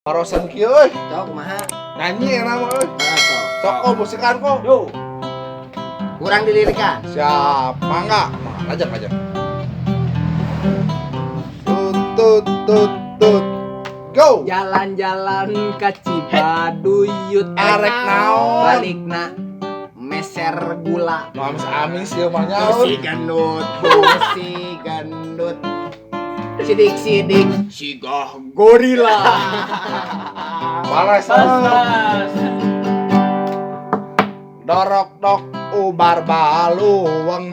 Barosan kieu euy. Sok kumaha? Nyanyi enak mah euy. Heeh, sok. Sok kok musikan kok. Yo. Kurang dilirikan. Siap, mangga. Ajak aja. Tut tut tut tut. Go. Jalan-jalan ka Cibaduyut Arek naon? Balikna meser gula. Nu amis-amis ieu mah nya. Si gendut, si gendut. Sidik-sidik, sigah gorila. Balas. Bas. Dorok dok ubar baluweng.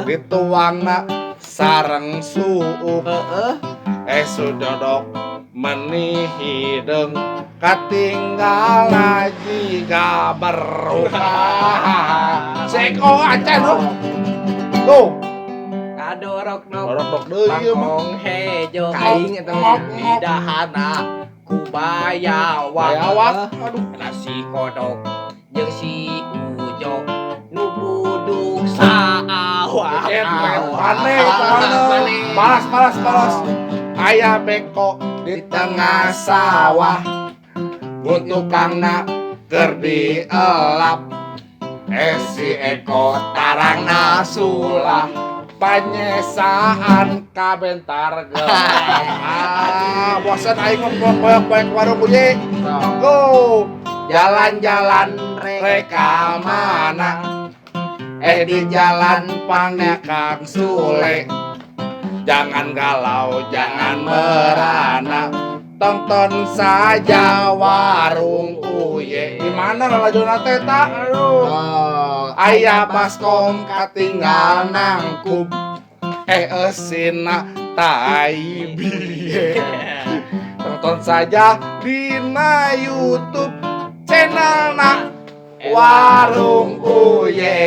Dituangna sareng suuk. Eh sudodok meni hideung katinggal jiga berukah. Seko acan oh. Tuh, Kadorok nok dorok dok deui ieu mah. bangkong hejo. Kaing eta mah. Didahana ku bayawak. Bayawak. Aduh, Nasi kodok jeung si Ujo nu buduk saawak. Pane, pane. Balas, balas, balas. Aya beko di tengah sawah. Tukangna keur dielap. Eh si Eko tarangna sulah. Panyesaan kabentar gelap. Ah, bosan aing mah poek-poek warung uye. Go. Jalan-jalan reka mana? Eh di jalan pangnya Kang Sule. Jangan galau, jangan merana. Tonton saja warung Uye. Di mana lalajona teh ta? Aduh. Oh, Aya baskom katinggal nangkub. Eh eusina tai biye. Tonton saja dina YouTube channel na Warung Uye.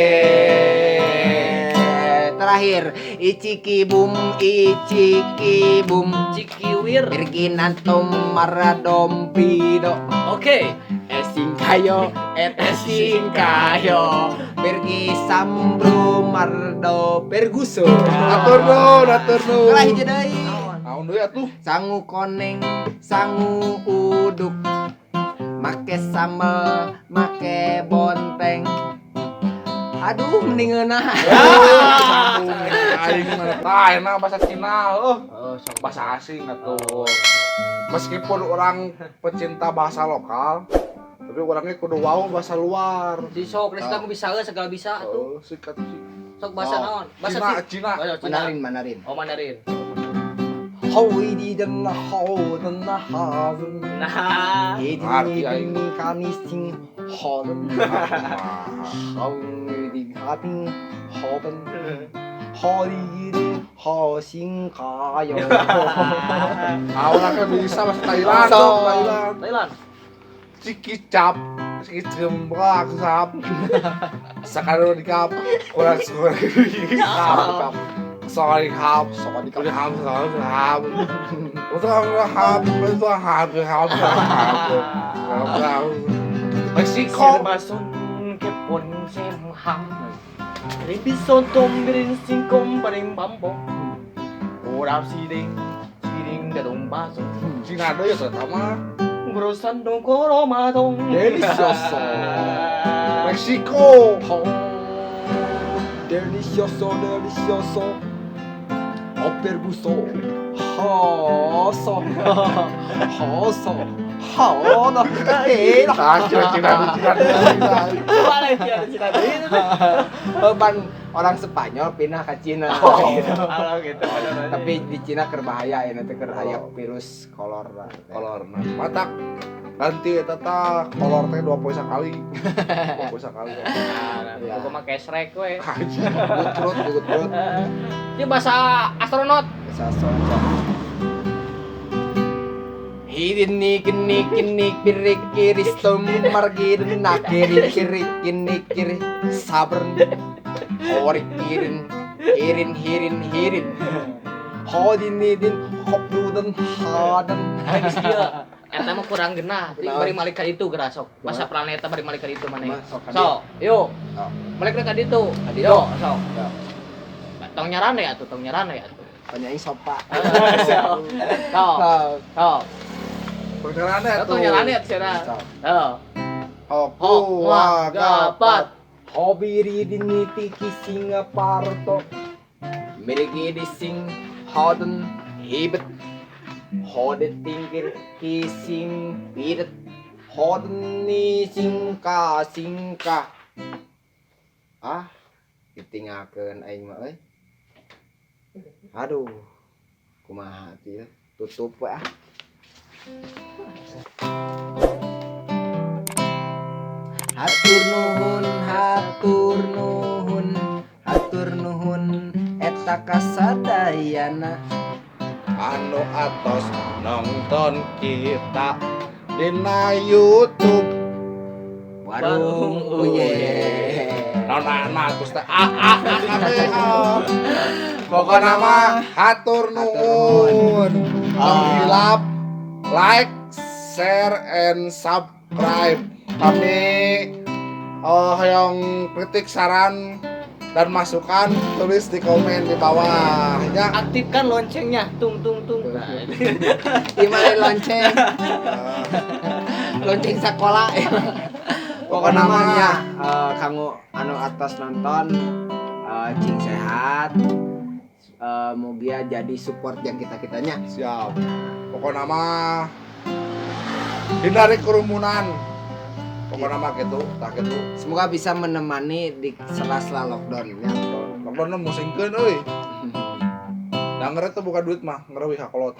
Terakhir, Iciki bum, Iciki bum, Cikiwir. Birginanto maradompido. Oke. Esingkayo, et esingkayo, Birgi sambru mardo perguso. Atur nuhun, atur nuhun. Kalah hiji deui. Naon deui atuh? Sangu koneng, sangu uduk, make sambel, make bonteng. Aduh, mending ngeunah. Aing mah tah enak bahasa Cina heuh. Oh, sok. Bahasa asing atuh. Meskipun orang pecinta bahasa lokal, tapi orangnya kudu wau bahasa luar. Si sok, geus kamu bisa euy, segala bisa atuh. Oh, sikat sih. Sok bahasa Oh. naon? Bahasa Cina, Cina. Bahasa Cina. Mandarin, Mandarin. Oh, Mandarin. 好的的那好的那好的， Nah. 一 Ngerti aing. 定卡你心好的，好的卡丁好的，好的好心卡哟。 Ah, orangnya bisa bahasa Thailand, So. dong, Thailand. Thailand. Ciki cap, ciki jemblak sap. Sekarang dikap, kurang kurang dikap. Sorry kap, sorry สวัสดีครับสวัสดีครับสวัสดีครับสวัสดีครับสวัสดีครับครับเม็กซิโก Silbason ke pon sem ham. Ribison tom birin singkom baring bambo. Orap siding siding dadong baso. จีน่าด้วยเสือธรรมะ Grosan dong koroma dong. Delicioso. เม็กซิโก Delicioso, delicioso. Oh, perguso. 好爽，好爽，好的，对了。 อ่าจีน่าจีน่าจีน่าจีน่า Mana dia Cina deui. Ban orang Spanyol pindah ke Cina. Oh, gitu. Tapi di Cina keur bahaya ya nanti keur aya virus kolor. Kolor nah matak ganti eta tah kolor teh 2 poe sakali. 2 poe sakali. Nah, Ya. gua mah kesrek we. Gutrut, gutrut. Ini bahasa astronot. Bisa sosok. Hidini kini kini kiri kiri stum margin nakiri kiri kini kiri sabern hori kirin hirin hirin hirin hodini din hopduden haden Geus kieu. Eta mah kurang genah. Ting Kunaon? bari malik ka ditu geura sok. Masa planeta bari malik ka ditu maneh. Mah, sok ka Sok, yuk. Sok. Balik ka ditu. Ka ditu. Yo, sok. Yo. Tong nyarane atuh, tong nyarane atuh. Tanya aing sopa. Sok. Sok. Sok. Pengerane Tong tuh. nyarane atuh cenah. Sok. Heeh. Hoku wagapat. Hobiri diniti kisinga parto Miliki dising hoden hibet Hode tingkir kising piret Hoden ni singka singka. Ah, ditinggalkeun aing mah euy. Aduh, kumaha atuh ya? Tutup we ah. Hatur nuhun, hatur nuhun, hatur nuhun eta kasadayana. Anu atos nonton kita dina YouTube. Warung Uye. Naon terus teh a a a kabeh. Pokona mah hatur nuhun. Tong hilap like, share and subscribe. Kami hoyong kritik, saran dan masukan tulis di komen di bawah ya. Aktifkan loncengnya. Tung tung tung. Gimana lonceng? Lonceng sekolah. Pokokna mah nya kanggo anu atas nonton cing sehat. Mugia jadi support yang kita-kitanya. Siap. Pokokna mah hindari kerumunan. Pokokna mah gitu, tak gitu. Semoga bisa menemani di sela-sela lockdown ya. Lockdown mah musingkeun euy. Da ngere teh buka duit mah, ngereuwih ka kolot.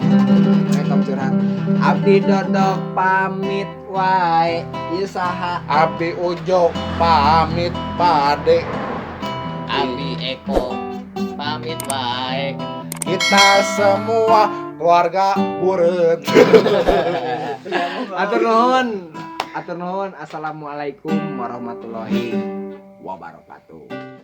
Tong curhat. Abdi Dodok pamit wae. Ieu saha? Abdi Ujo pamit pade. Abi Eko pamit wae. Kita semua keluarga buret. Atur nuhun. Atur nuhun. Assalamualaikum warahmatullahi wabarakatuh.